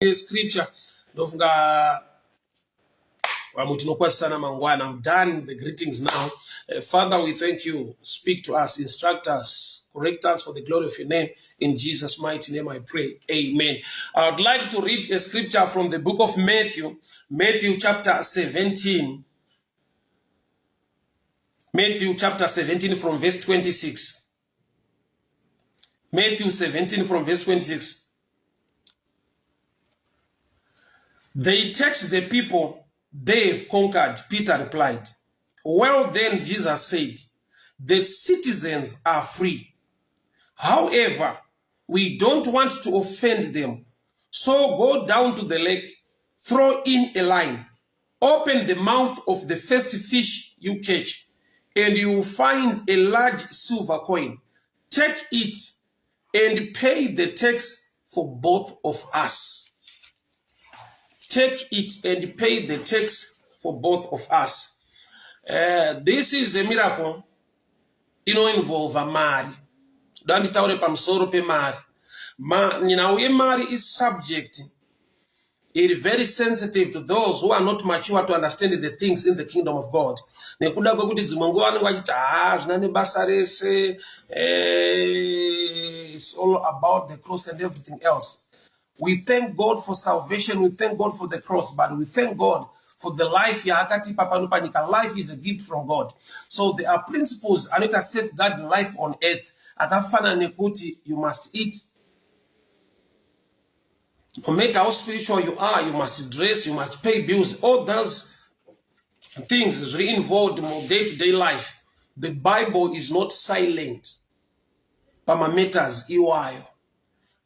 Scripture, ndofunga vamwe tinokwazisana mangwana. I'm done the greetings now. Father, we thank you. Speak to us, instruct us, correct us for the glory of your name. In Jesus' mighty name I pray, amen. I would like to read a scripture from the book of Matthew, Matthew chapter 17, Matthew chapter 17 from verse 26. Matthew 17 from verse 26. They tax the people they have conquered, Peter replied. Well then, Jesus said, the citizens are free. However, we don't want to offend them. So go down to the lake, throw in a line, open the mouth of the first fish you catch, and you will find a large silver coin. Take it and pay the tax for both of us. Take it and pay the tax for both of us. This is a miracle inoinvolva mari. Ndoda nditaure pamusoro pemari. Nhau yemari is subject iri very sensitive to those who are not mature to understand the things in the kingdom of God, nekuda kwekuti dzimwe nguva vanenge vachiti, "Ha, zvina nebasa rese, it's all about the cross and everything else." We thank God for salvation, we thank God for the cross, but we thank God for the life yaakatipa pano panyika. Life is a gift from God, so there are principles anoita safeguard life on earth, akafanana nekuti you must eat. No matter how spiritual you are, you must dress, you must pay bills. All those things zviri involved mu day to day life. The Bible is not silent pamamatters iwayo.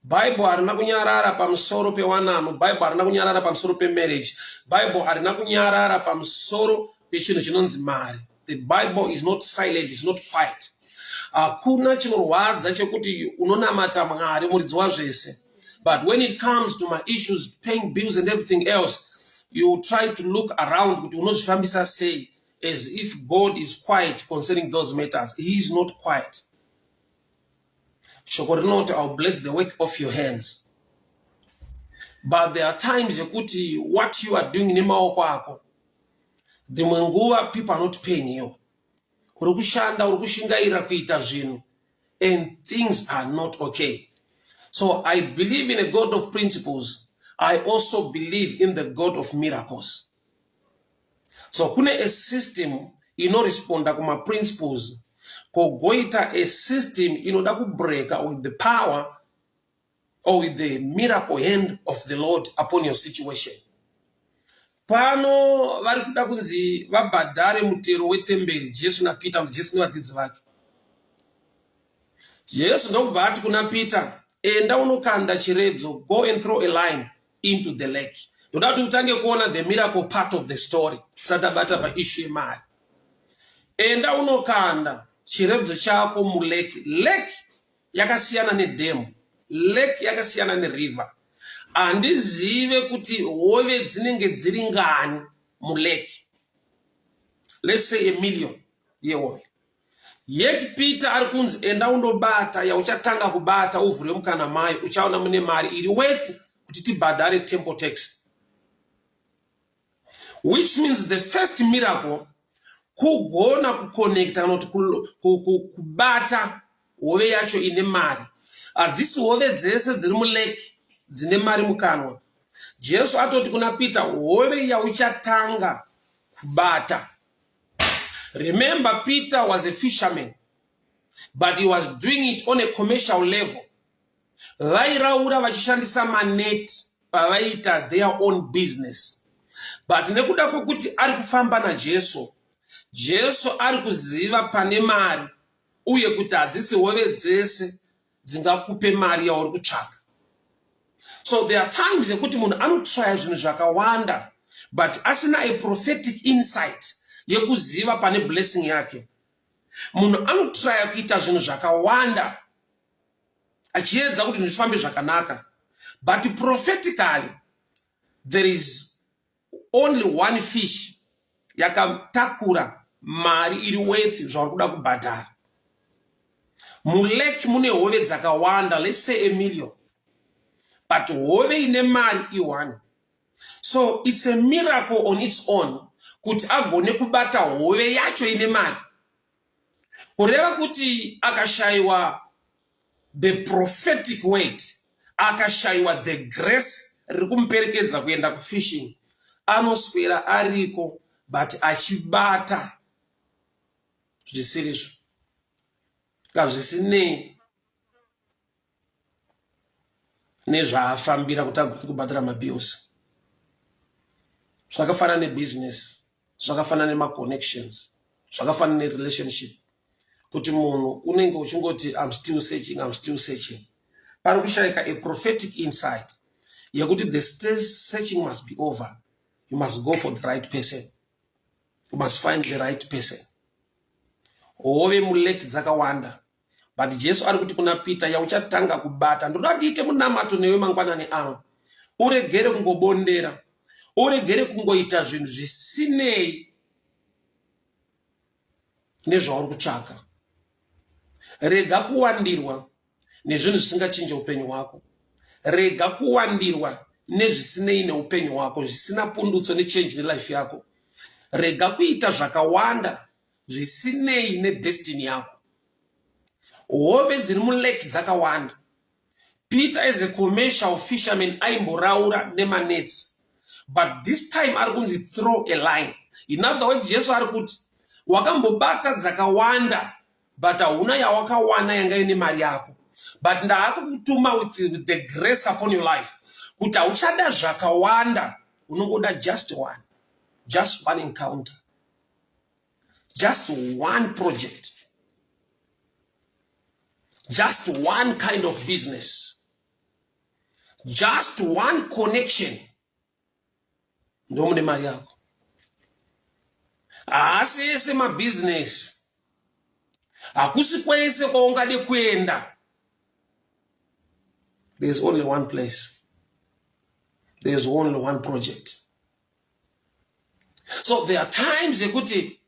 Bible harina kunyarara pamusoro pewanano. Bible harina kunyarara pamusoro pemarriage. Bible harina kunyarara pamusoro pechinhu chinonzi mari. The Bible is not silent, is not quiet. Hakuna chinorwadza chekuti unonamata Mwari muridzi wazvese, but when it comes to my issues, paying bills and everything else, you try to look around kuti unozvifambisa sei, as if God is quiet concerning those matters. He is not quiet. Shoko rinoti, "I will bless the work of your hands," but there are times yekuti what you are doing nemaoko ako, dzimwe nguva people are not paying you. Uri kushanda, uri kushingaira kuita zvinhu, and things are not okay. So I believe in a God of principles. I also believe in the God of miracles. So kune a system inoresponda kumaprinciples, kogoita a system inoda kubreka with the power or with the miracle hand of the Lord upon your situation. Pano vari kuda kunzi vabhadhare mutero wetemberi, Jesu naPeter, Jesu nevadzidzi vake. Jesu ndokubva ati kuna Peter, "Enda unokanda chiredzo. Go and throw a line into the lake." Ndoda kuti utange kuona the miracle part of the story tisati tabata paissue yemari. Enda unokanda chiredzo chako mulake. Lake yakasiyana nedhemu, lake yakasiyana neriver. Handizive kuti hove dzinenge dziri ngani mulake. Let's say a million yehove. Yet Peter ari kunzi, "Enda undobata yauchatanga kubata, uvhure mukana mayo, uchaona mune mari iri worth kuti tibhadhare temple tax." Which means the first miracle kugona kuconnecta kana kuti kubata hove yacho ine mari. Hadzisi hove dzese dziri mulake dzine mari mukanwa. Jesu atoti kuna Peter, "Hove yauchatanga kubata." Remember, Peter was a fisherman, but he was doing it on a commercial level. Vairaura vachishandisa maneti pavaiita their own business, but nekuda kwekuti ari kufamba naJesu, Jesu ari kuziva pane mari uye kuti hadzisi hove dzese dzingakupe mari yauri kutsvaka. So there are times yekuti munhu anotraya zvinhu zvakawanda, but asina a prophetic insight yekuziva pane blessing yake. Munhu anotraya kuita zvinhu zvakawanda achiedza kuti zvinhu zvifambe zvakanaka, but prophetically there is only one fish yakatakura mari iri worth zvauri kuda kubhadhara. Mulake mune hove dzakawanda, let's say a million, But hove ine mari i-one. So it's a miracle on its own kuti agone kubata hove yacho ine mari. Kureva kuti akashayiwa the prophetic word, akashayiwa the grace riri kumuperekedza kuenda kufishing, anoswera ariko but achibata zvisirizvo kazvisinei nezvaafambira kuti agone kubhadhara mabills. Zvakafanana nebusiness, zvakafanana nemaconnections, zvakafanana nerelationship, kuti munhu unenge uchingoti I'm still searching, I'm still searching. Pari kushayika a prophetic insight yekuti the searching must be over. You must go for the right person, you must find the right person. Hove mulake dzakawanda, but Jesu ari kuti kuna Peter, yauchatanga kubata, ndoda ndiite munamato newe mangwanani ano, uregere kungobondera, uregere kungoita zvinhu zvisinei nezvauri kutsvaka. Rega kuwandirwa nezvinhu zvisingachinje upenyu hwako. Rega kuwandirwa nezvisinei neupenyu hwako, zvisina pundutso nechange nelife yako. Rega kuita zvakawanda zvisinei nedestiny yako. Hove dziri mulake dzakawanda. Peter as a commercial fisherman aimboraura nemanets, but this time ari kunzi throw a line. In other words, Jesu ari kuti wakambobata dzakawanda but hauna yawakawana yanga ine mari yako, but ndaakukutuma with the grace upon your life kuti hauchada zvakawanda, unongoda just one, just one encounter, just one project, just one kind of business, just one connection, ndomune mari yako. Haasi ese mabhizinesi, hakusi kwese kwaungade kuenda. There is only one place, there is only one project. So there are times yekuti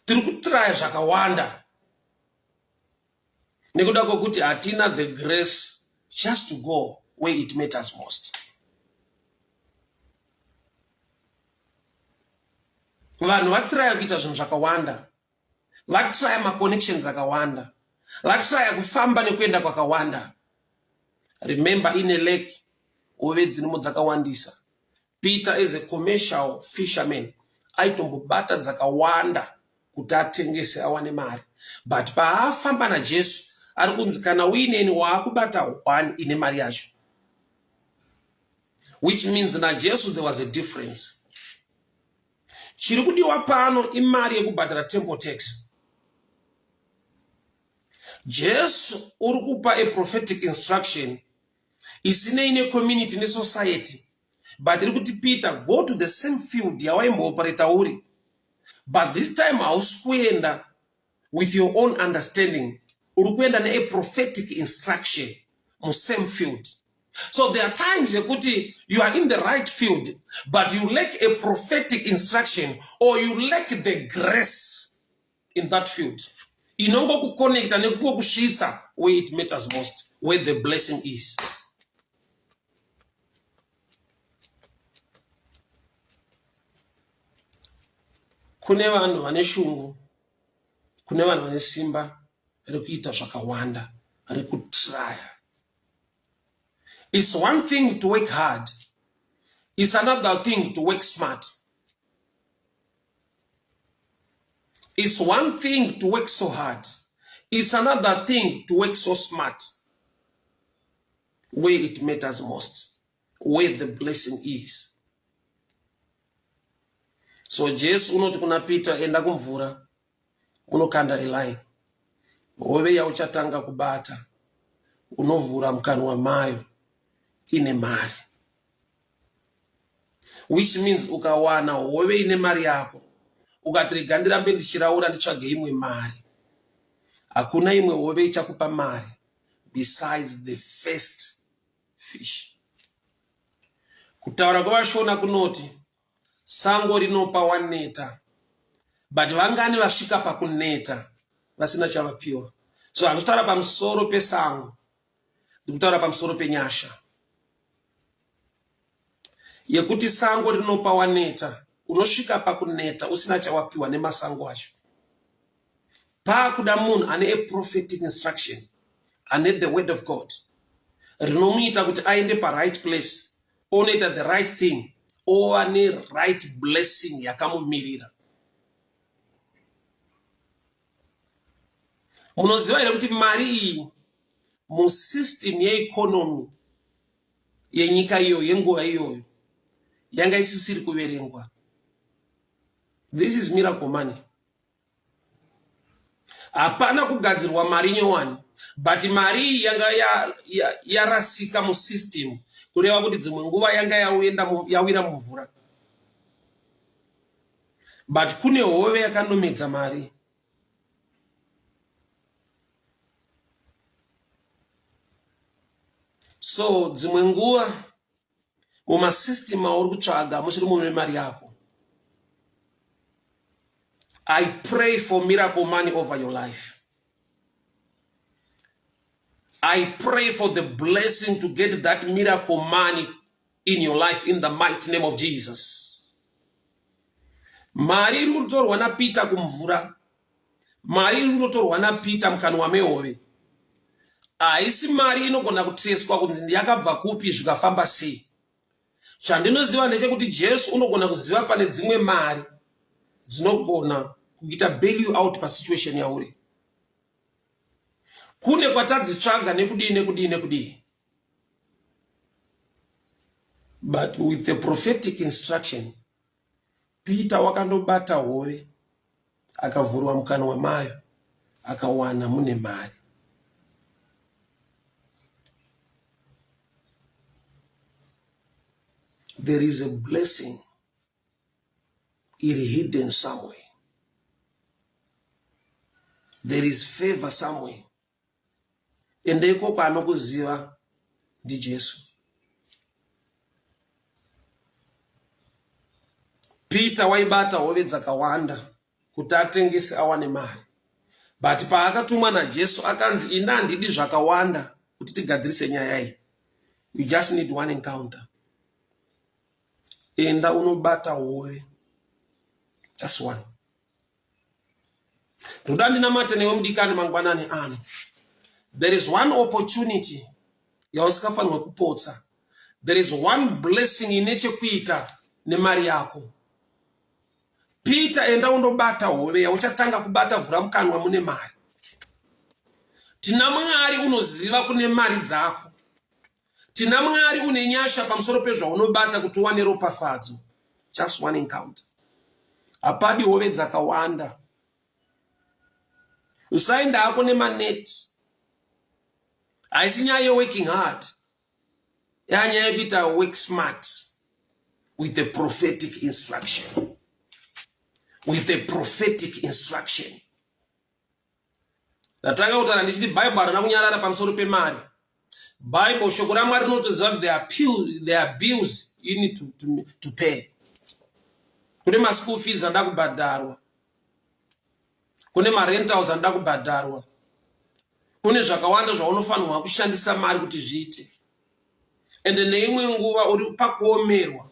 tiri kutraya zvakawanda nekuda kwekuti hatina the grace just to go where it matters most. Vanhu vatraya kuita zvinhu zvakawanda, vatraya maconnections akawanda, vatraya kufamba nekuenda kwakawanda. Remember, ine lake hove dzirimo dzakawandisa. Peter as a commercial fisherman aitombobata dzakawanda kuti atengese awane mari, but paafamba naJesu ari kunzi kana uineni waakubata one ine mari yacho, which means naJesu there was a difference. Chiri kudiwa pano imari yekubhadhara temple tax. Jesu uri kupa a prophetic instruction isinei necommunity nesociety, but iri kuti Peter, go to the same field yawaimbooperata uri, but this time hausi kuenda with your own understanding, uri kuenda nea prophetic instruction musame field. So there are times yekuti you are in the right field but you lack a prophetic instruction or you lack the grace in that field inongokuconnecta nekungokusvitsa where it matters most, where the blessing is. Kune vanhu vane shungu, kune vanhu vane simba rekuita zvakawanda, rekutraya. It's one thing to work hard, it's another thing to work smart. It's one thing to work so hard, it's another thing to work so smart where it matters most, where the blessing is. So Jesu unoti kuna Peter, enda kumvura unokanda a line, hove yauchatanga kubata unovhura mukanwa mayo ine mari, which means ukawana hove ine mari yako, ukati rega ndirambe ndichiraura nditsvage imwe mari, hakuna imwe hove ichakupa mari besides the first fish. Kutaura kwevashona kunoti sango rinopa waneta, but vangani vasvika pakuneta vasina chavapiwa? So handitaura pamusoro pesango. Ndikutaura pamusoro penyasha yekuti sango rinopa waneta, unosvika pakuneta usina chawapiwa nemasango acho. Paakuda munhu ane a prophetic instruction, ane the word of God rinomuita kuti aende paright place, onoita the right thing, ova neright blessing yakamumirira. Munoziva here kuti mari iyi musystem yeeconomy yenyika iyoyo yenguva iyoyo yanga isisiri kuverengwa? This is miracle money. Hapana kugadzirwa mari nyowani, but mari iyi yanga yarasika ya, ya musystem, kureva kuti dzimwe nguva yanga yawira mumvura, but kune hove yakanomedza mari. So dzimwe nguva mumasystem auri kutsvaga musiri mune mari yako. I pray for miracle money over your life. I pray for the blessing to get that miracle money in your life in the mighty name of Jesus. Mari iri kutorwa naPeter kumvura, mari iri kunotorwa naPeter mukanwa mehove, haisi mari inogona kuteswa kunzi yakabva kupi zvikafamba sei. Chandinoziva ndechekuti Jesu unogona kuziva pane dzimwe mari dzinogona kuita bail you out pasituation yauri. Kune kwatadzitsvaga nekudii nekudii nekudii, but with the prophetic instruction Peter wakandobata hove akavhurwa mukanwa mayo akawana mune mari. There is a blessing iri hidden somewhere. There is favor somewhere. Ende ikoko anokuziva ndiJesu. Peter waibata hove dzakawanda kuti atengese awane mari, but paakatumwa naJesu akanzi ini handidi zvakawanda kuti tigadzirise nyaya iyi, you just need one encounter. Enda unobata hove, just one. Ndoda ndinamate newe mudikani mangwanani ano. There is one opportunity yausikafanirwe kupotsa. There is one blessing ine chekuita nemari yako. Peter, enda undobata hove yauchatanga kubata, vhura mukanwa mune mari. Tina Mwari unoziva kune mari dzako. Tina Mwari une nyasha pamusoro pezvaunobata kuti uwane ropafadzo. Just one encounter. Hapadi hove dzakawanda. Usaenda hako nemaneti. Haisi nyaya yeworking hard. Yanyaya yekuita work smart with the prophetic instruction. With the prophetic instruction. Ndatanga kutaura ndichiti Bible harina kunyarara pamusoro pemari. Bible, shoko raMwari rinotoziva kuti there are bills you need to pay. Kune maschool fees anoda kubhadharwa, kune marentals anoda kubhadharwa, kune zvakawanda zvaunofanirwa kushandisa mari kuti zviite. And neimwe nguva uri pakuomerwa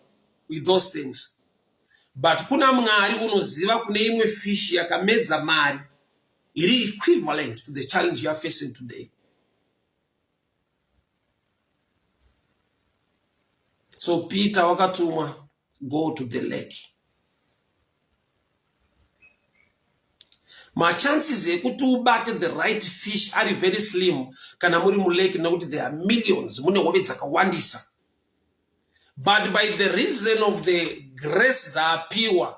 with those things. But kuna Mwari unoziva kune imwe fish yakamedza mari iri equivalent to the challenge you are facing today. So Peter wakatumwa go to the lake. Machances ekuti ubate the right fish ari very slim kana muri mulake, nekuti there are millions, mune hove dzakawandisa. But by the reason of the grace dzaapiwa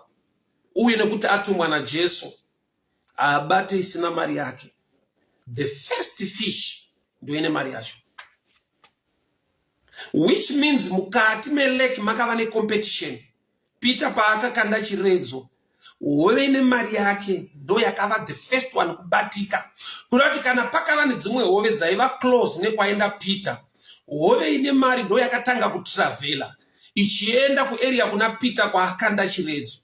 uye nekuti atumwa naJesu, haabate isina mari yake. The first fish ndoine mari yacho, which means mukati melake makava necompetition. Peter paakakanda chiredzo, hove ine mari yake ndo yakava the first one kubatika. Kureva kuti kana pakava nedzimwe hove dzaiva close nekwaenda Peter, hove ine mari ndo yakatanga kutravela ichienda kuarea kuna Peter kwaakanda chiredzo.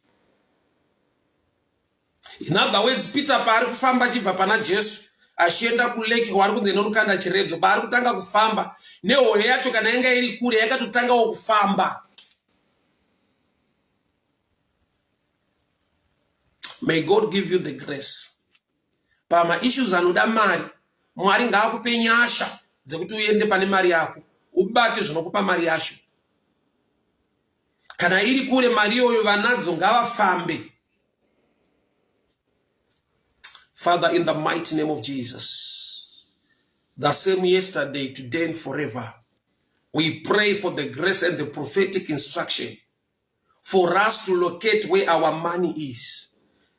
In other words, Peter paari kufamba achibva pana Jesu, achienda kulake kwaari kunzi inonokanda chiredzo. Paari kutanga kufamba nehove yacho, kana yanga iri kure, yakatotangawo kufamba. May God give you the grace. Pamaissues anoda mari, Mwari ngaakupe nyasha dzekuti uende pane mari yako, ubate zvinokupa mari yacho. Kana iri kure mari iyoyo, vanadzo ngavafambe. Father, in the mighty name of Jesus, the same yesterday, today and forever, we pray for the grace and the prophetic instruction for us to locate where our money is.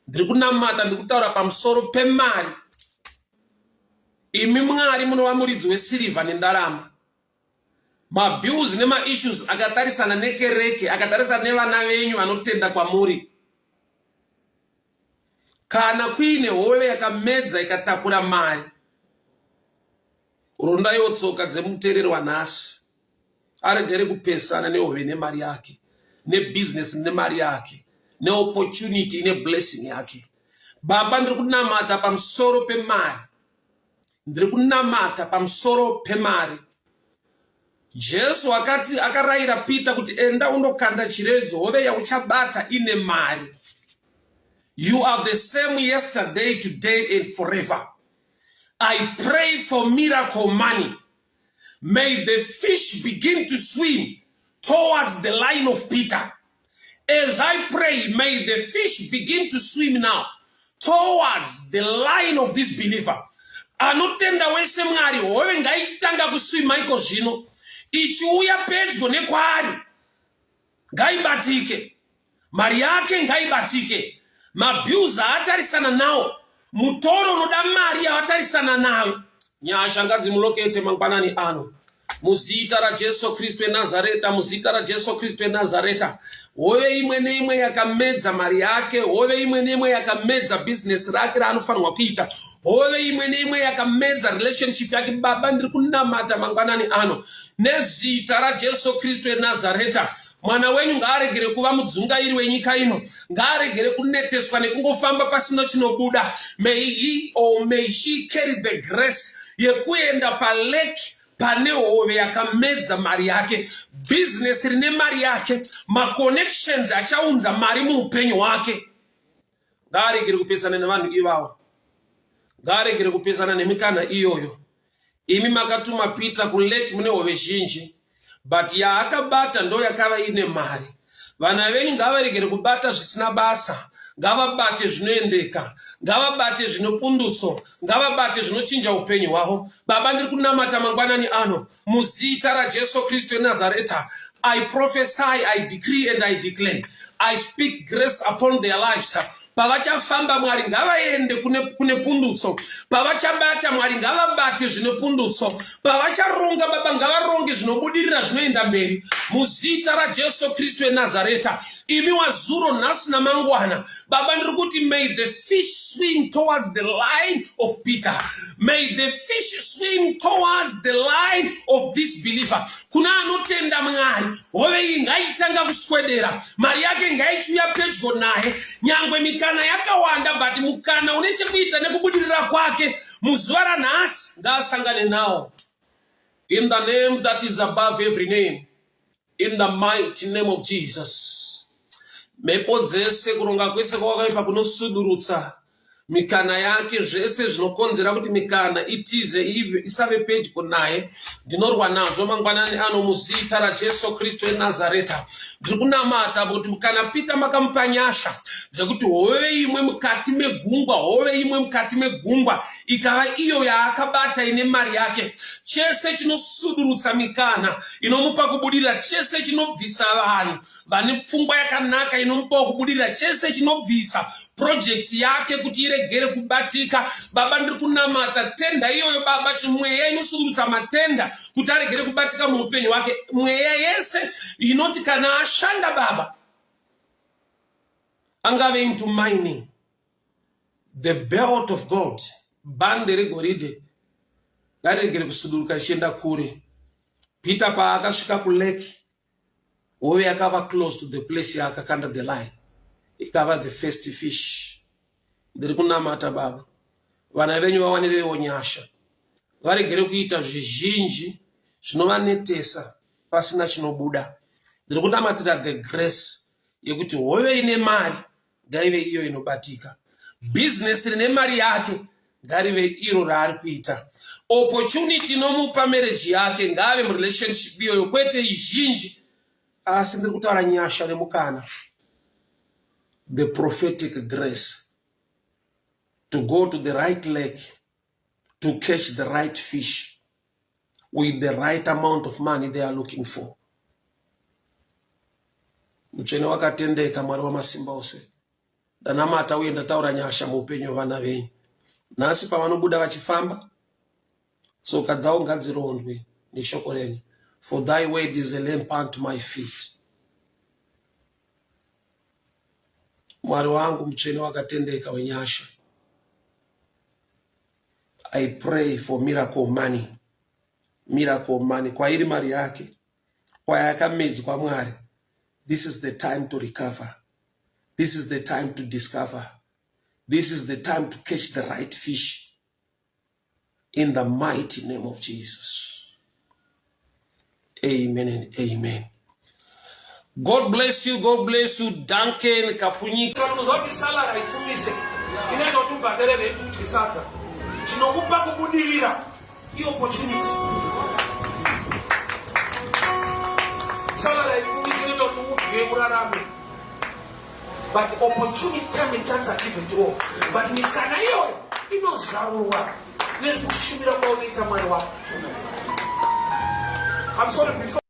Ndiri kunamata, ndiri kutaura pamusoro pemari. Imi Mwari munova muridzi wesirivha nendarama. Mabills nemaissues akatarisana nekereke, akatarisana nevana venyu vanotenda kwamuri. Kana kuine hove yakamedza ikatakura mari, rondaiwo tsoka dzemuteereri wanhasi aregere kupesana nehove nemari yake, nebhizinesi nemari yake, neopportunity neblessing yake. Baba, ndiri kunamata pamusoro pemari. Ndiri kunamata pamusoro pemari. Jesu akati, akarayira Peter kuti enda undokanda chiredzo, hove yauchabata ine mari. You are the same yesterday, today and forever. I pray for miracle money. May the fish begin to swim towards the line of Peter. As I pray, may the fish begin to swim now towards the line of this believer. Anotenda wese Mwari, hove ngaichitanga kuswima iko zvino, ichiuya pedyo nekwaari, ngaibatike. Mari yake ngaibatike. Mabills aatarisana nawo, mutoro unoda mari yaatarisana nayo, nyasha ngadzimulokete mangwanani ano. Muzita raJesu Kristu eNazareta, muzita raJesu Kristu eNazareta, hove imwe neimwe yakamedza mari yake, hove imwe neimwe yakamedza bhizinesi rake raanofanirwa kuita, hove imwe neimwe yakamedza relationship yake, Baba, ndiri kunamata mangwanani ano nezita raJesu Kristu eNazareta. Mwana wenyu ngaaregere kuva mudzungairi wenyika ino, ngaaregere kuneteswa nekungofamba pasina chinobuda. May he or may she carry the grace yekuenda palake pane hove yakamedza mari yake, bhizinesi rine mari yake, maconnections achaunza mari muupenyu hwake. Ngaaregere kupesana nevanhu ivavo, ngaaregere kupesana nemikana iyoyo. Imi makatuma Peter kulake mune hove zhinji, but yaakabata ndo yakava ine mari. Vana venyu ngavaregere kubata zvisina basa, ngavabate zvinoendeka, ngavabate zvinopundutso, ngavabate zvinochinja upenyu hwavo. Baba, ndiri kunamata mangwanani ano muzita raJesu Kristu eNazareta. I prophesy, I decree and I declare, I speak grace upon their lives. Pavachafamba, Mwari, ngavaende kune pundutso. Pavachabata, Mwari, ngavabate zvine pundutso. Pavacharonga, Baba, ngavaronge zvinobudirira, zvinoenda mberi, muzita raJesu Kristu eNazareta. Imi wazuro, nhasi namangwana, Baba, ndiri kuti may the fish swim towards the line of Peter. May the fish swim towards the line of this believer. Kuna anotenda Mwari, hove iyi ngaichitanga kuswedera, mari yake ngaichiuya pedyo naye. Nyangwe mikana yakawanda, but mukana une chekuita nekubudirira kwake muzuva ranhasi ngaasangane nawo. In the name that is above every name, in the mighty name of Jesus, mhepo dzese, kuronga kwese kwakaipa kunosudurutsa mikana yake, zvese zvinokonzera kuti mikana itize, isave pedyo naye, ndinorwa nazvo mangwanani ano muzita raJesu Kristu eNazareta. Ndiri kunamata kuti kana Peter makamupa nyasha dzekuti hove imwe mukati megungwa, hove imwe mukati megungwa ikava iyo yaakabata ine mari yake, chese chinosudurutsa mikana inomupa kubudirira, chese chinobvisa vanhu vane pfungwa yakanaka inomupawo kubudirira, chese chinobvisa projekti yake kuti iregere kubatika, Baba, ndiri kunamata tender iyoyo. Baba, mweya inosudurutsa matender kuti aregere kubatika muupenyu hwake, mweya yese inoti kana ashanda, Baba, angave into mining, the belt of God, bhande regoridhe ngariregere kusuduruka richienda kure. Peter paakasvika kulake, hove yakava close to the place yaakakanda the line, ikava the first fish. Ndiri kunamata, Baba. Vana venyu vawanireiwo nyasha. Varegere kuita zvizhinji zvinovanetesa pasina chinobuda. Ndiri kunamatira the grace yekuti hove ine mari ngaive iyo inobatika. Business rine mari yake ngarive iro raari kuita. Opportunity inomupa marriage yake ngaave murelationship iyoyo kwete izhinji asi ndiri kutaura nyasha nemukana. The prophetic grace to go to the right lake to catch the right fish with the right amount of money they are looking for. Mutsvene wakatendeka, Mwari wamasimba ose, ndanamata uye ndataura nyasha muupenyu hwevana venyu. Nhasi pavanobuda vachifamba, tsoka dzavo ngadzirondwe neshoko renyu. For thy word is a lamp unto my feet. Mwari wangu mutsvene wakatendeka wenyasha. I pray for miracle money. Miracle money. Kwairi mari yake. Kwayakamedzwa Mwari. This is the time to recover. This is the time to discover. This is the time to catch the right fish. In the mighty name of Jesus. Amen and amen. God bless you, God bless you, Duncan Kapunyika. Unoziva kuti salary haifumise, inoita kuti ubhadhare rent udye sadza. Chinokupa kubudirira iopportunity. Salary haifumise, inoita kuti udye urarame. But opportunity, time and chance are given to all. But mikana iyoyo inozarurwa nekushumira kwaunoita Mwari wako. I'm sorry before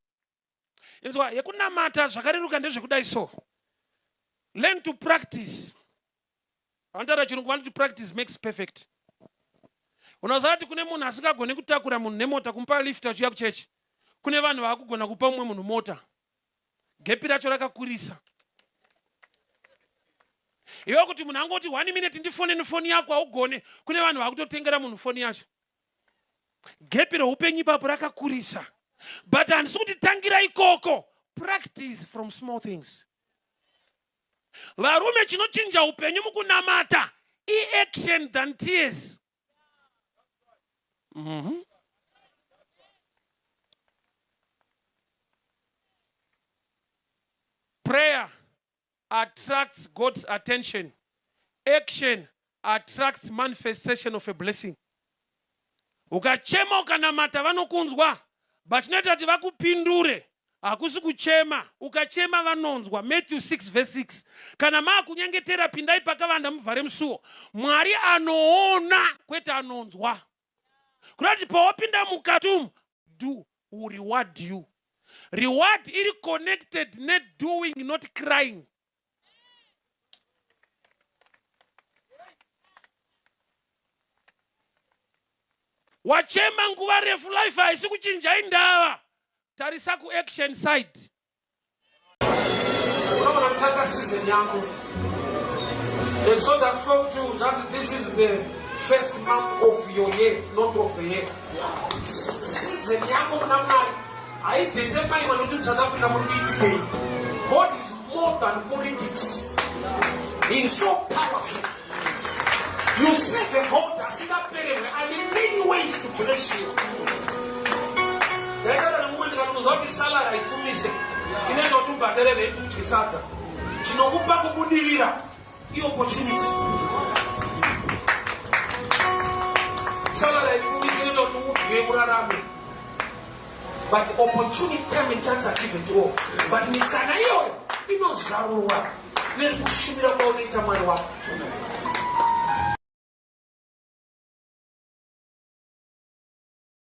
Inzwa yekunamata zvakareruka ndezvekudai so. Learn to practice. Vanotaura chirungu vanoti practice makes perfect. Unoziva kuti kune munhu asingagoni kutakura munhu nemota kumupa lift achiuya kuchechi. Kune vanhu vaakugona kupa mumwe munhu mota. Gepi racho rakakurisa. Iwe kuti munhu angoti one minute ndifone nefoni yako haugone. Kune vanhu vakutotengera munhu foni yacho. Gepi reupenyu ipapo rakakurisa. But handisi kuti tangira ikoko. Practice from small things. Varume chinochinja upenyu mukunamata i-action than tears. Mm -hmm. Prayer attracts God's attention. Action attracts manifestation of a blessing. Ukachema ukanamata vanokunzwa, but chinoita kuti vakupindure hakusi kuchema. Ukachema vanonzwa. Matthew 6 verse 6. Kana maakunyengetera pindai pakavanda muvhare musuo. Mwari anoona kwete anonzwa. Kuda kuti pawapinda mukati umu do will reward you. Reward iri connected nedoing not crying. Wachema nguva refu life haisi kuchinja indava. Tarisa ku action side. Unoona kutanga season yako. Exodus 12:2 zvanzi this is the first month of your year, not of the year. Season yako muna Mwari haidetermine nokuti South Africa muri kuitikei. God is more than politics. He is so powerful. You serve a God asingapererwe ane many ways to bless you. Ndaitaura nemumwe ndikati unoziva kuti salary haifumise inoita kuti ubhadhare rent udye sadza. Chinokupa kubudirira iopportunity. Salary haifumise inoita kuti udye urarame. But opportunity, time and chance are given to all. But mikana iyoyo inozarurwa nekushumira kwaunoita Mwari wako.